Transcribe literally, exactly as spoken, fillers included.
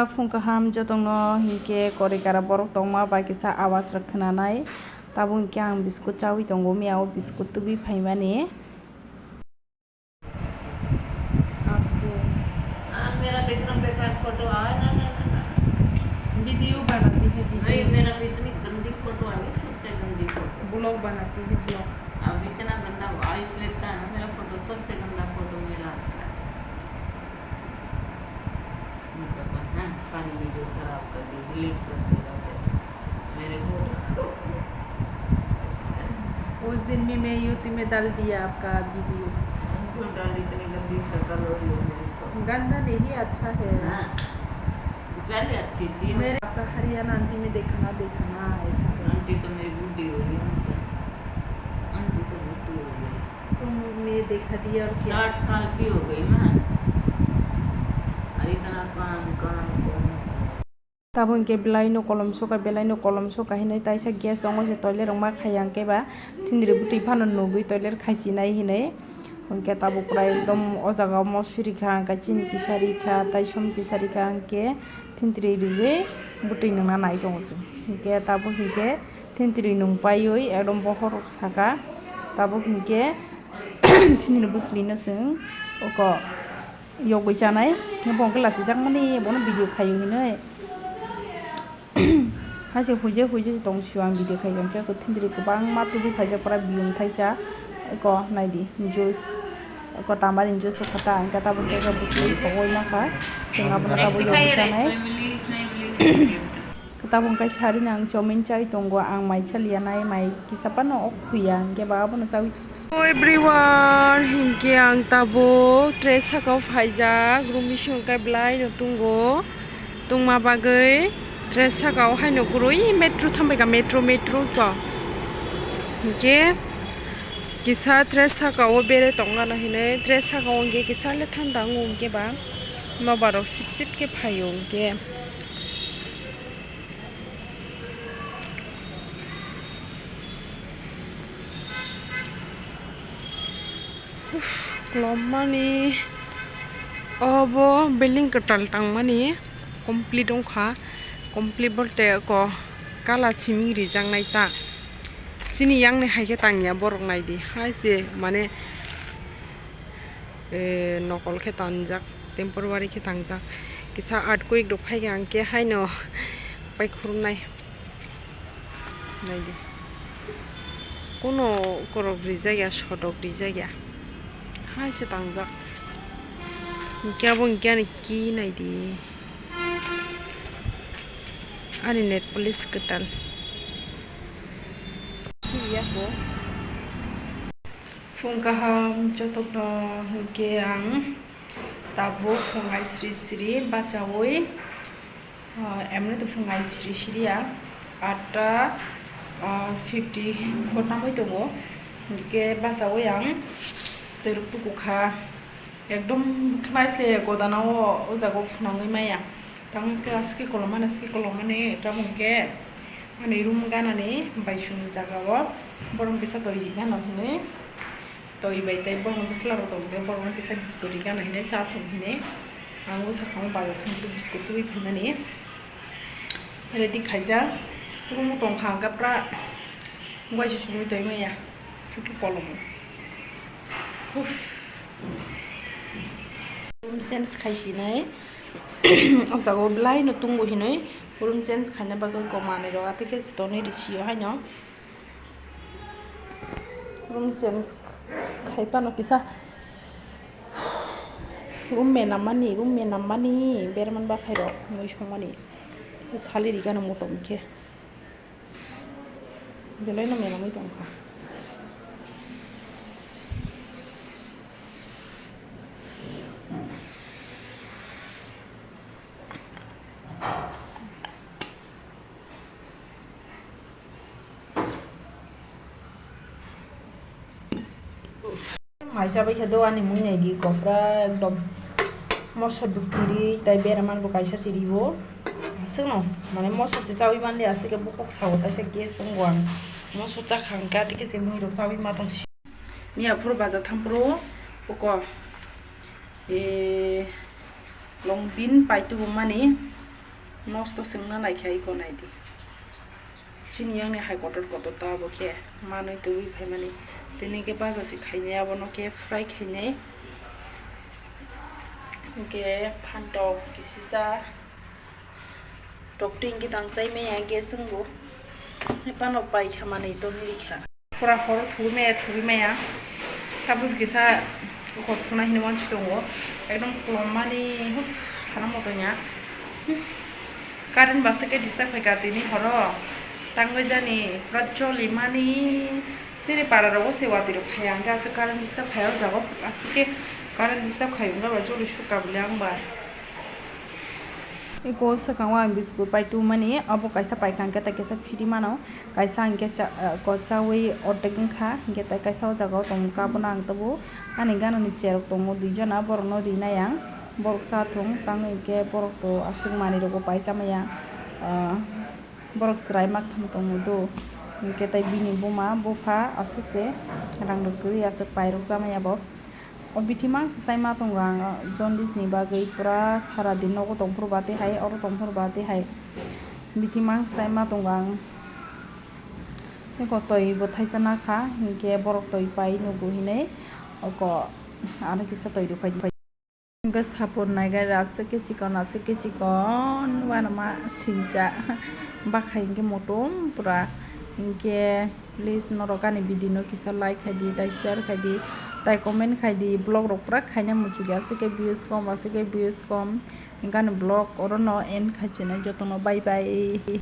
Phung kaham jotongno hinkhe korikara borok tongma bai kisa awas rok khwnanai. Tabuk hinkhe ang biskut chaui tongo, miya o biskut tubui phaimani. आपको हाँ, मेरा विक्रम बेकार फोटो आया ना, ना, ना, ना। वीडियो बनाती है, नहीं, वीडियो। मेरा तो इतनी गंदी फोटो आ गई, सबसे गंदी फोटो। ब्लॉग बनाती है, ब्लॉग। अब इतना गंदा वॉइस लेता है ना मेरा फोटो, सबसे गंदा फोटो मेरा आता है। हाँ, सारी वीडियो खराब कर दी, डिलीट कर दिया मेरे को। उस दिन भी मैं YouTube में डाल दिया आपका वीडियो। क्यों डाल, इतनी गंदी शक्ल हो रही है मेरी तो। गंदा नहीं, अच्छा है। हाँ, पहले अच्छी थी। मेरे आपका हरियाणा आंटी में देखना, देखना ऐसा है। आंटी तो मेरी बूढ़ी हो गई, आंटी, आंटी तो बूढ़ी हो गई। तो मैं देखा दिया और क्या? साठ साल की हो गई ना। अरे इतना काम, काम, काम। Tabuk hinkhe belai no kolom soka, belai no kolom soka hinwi taisa gas wngo se toilet rok ma khaiya hinkhe ba thindri bwtwi phano nugwi toilet khaisinai hinwi. Hinkhe tabuk prai ekdom o jaga o mosri kha, hinkhe chini kisa ri kha, tei som kisa ri kha, hinkhe thindri riwi bwtwi nungna nai tongo chwng. Hinkhe tabuk hinkhe thindri nung paiwi ekdom bokhorok saka. Tabuk hinkhe thindri bwsli no chwng oko yogwi chanai, bo hwnkhe lachijakmani, bono video khaio hinwi. Hai se huijak huijak se tong sio ang video khaikha, hwnkhe eko thindri kwbangma tubui phaijak, pura biyung thaisa, eko naidi juice, eko tamari juice kha ta, hwnkhe tabuk khe bwsli sogwi nokha, chwng abono tabuk yogwi chanai. Tabuk khe sari no ang chomin chai tongo, ang mai chaliya nai, mai kisa phano ok huya, hwnkhe ba abono chaui. Hello everyone, hinkhe ang tabuk train saka o phaijak, room bisingo khe belai no tongo, tongma bagwi train saka o haino kwrwi metro thambaikha, metro, metro kho. Hinkhe kisa train saka o bere tongmano hinwi, train saka o hinkhe kisa le thanda wngo hinkhe ba nobar rok sip sip khe phaio hinkhe. Uff, kwlwmmani obo building kwtal tangmani complete wngkha, complete bolte eko kala chiming rijaknai ta, chini yang ni hai khe tangya borok naidi hai se mane. Eh, nokol khe tanjak, temporary khe tangjak. Kisa earthquake rok phaikha hwnkhe haino paikhurumnai. Naidi. Kuno korok rijak ya, sodok rijak ya. Hai se tangjak. Hwnkhe abo hwnkhe ani ki naidi. Ani net police kwtal. Phung kaham jotono hwnkhe ang tabuk phungai sri sri bachaui, ah, emni to phungai sri sri ya atta, ah, fifty four tangwi tongo, hwnkhe bachaui ang twi rwk tuku kha, ekdom khwnai se godana o, o jaga o phunangwi maya. Tamo khe aski kolomani, aski kolomani, tamo khe ani room ganani bai sumni jaga o borok kisa twi ri gana hwnwi twi bai tei borok bwsla rok tong khe borok no kisa biskut ri gana hinwi cha thung hinwi ang o sakang o bazar thang khe biskut tubui phaimani ready khaijak. Room o tong kha hwnkhe pura waisa sumui twi maya, aswk khe kolom o. Room change khai sinai. O jaga o belai no tongo hinwi room change khaina bagwi ko manwi rok atwi khe tonwi rw sio haino. Room change khai phano kisa room menam mani, room menam mani berman bakhai rok mui songmani sali ri gana motom khe. Belai no menamwi tong kha. Mai chabai khe do ani mui nai di kopra ekdom moso dukiri tai beraman bo kaisa chiribo aswkno mane moso se chawi manliya aswk khe bokok sao taisa gas wngo ang moso chakha hwnkhe atwi khe se mui rok chawi ma tong si miya phuru baja thampro uko e longbin paitubu mani Nosto swngna naikha iko naidi. Chini yang ni hai kotor kotor ta abo khe manwi twi phaimani. Tini khe baja se khainai abono khe fry khainai. Hwnkhe phantok kisisa tokti hwnkhe tang chai maya gas wngbo. Phano pai kha manwi tongwi rikha. Pura hor thugwi maya, thugwi maya. Tabuk kisa hor thuna hinwi uansuk tongo. Ekdom kolom mani, huf, sana moto ya. Current ba se khe disturb phaikha tini horo. Tangwi jani pura joli mani. Chini para rogo se watwi rok phaiya, hwnkhe aswk current disturb phaiya o jaga o. Aswk khe current disturb khai wngkha ba joli sukha bwle ang ba. Eko swkang o ang biscuit pai tubumani, obo kaisa paikha hwnkhe tei kaisa free mano, kaisa hwnkhe cha-, eh, ko chaui ordek wngkha, hwnkhe tei kaisa o jaga o tongkha, abono ang tubu ani ganani chair rok tongo duijona, borokno rinai ang, borok cha thung, tamo hwnkhe borok to aswk manwi rogo pai chamaya, ah, borok chwrai mak thang tongo do, hwnkhe tei bini buma bupha aswk se rang rok kwrwi aswk pairok chamaya bo. O bithi mangsa sai ma tongo ang, jaundice ni bagwi pura sara din nogo tongphuru ba tei hai, oro tongphuru ba tei hai. Bithi mangsa sai ma tongo ang. Eko twi bo thaisa nakha, hinkhe borok twi pai nugo hinwi oko ano kisa twi rw phai di. Hwnkhe sapor naigai aswk khe chikon, aswk khe chikon, uanama singcha. Bakhai hinkhe motom pura. Hinkhe please norok ani video no kisa like khai di, tai share khai di, tai comment khai di. Vlog rok pura khaina muchukya, aswk khe views kom, aswk khe views kom. Hinkhe ani vlog oro no end khai chinai, jotono bye bye.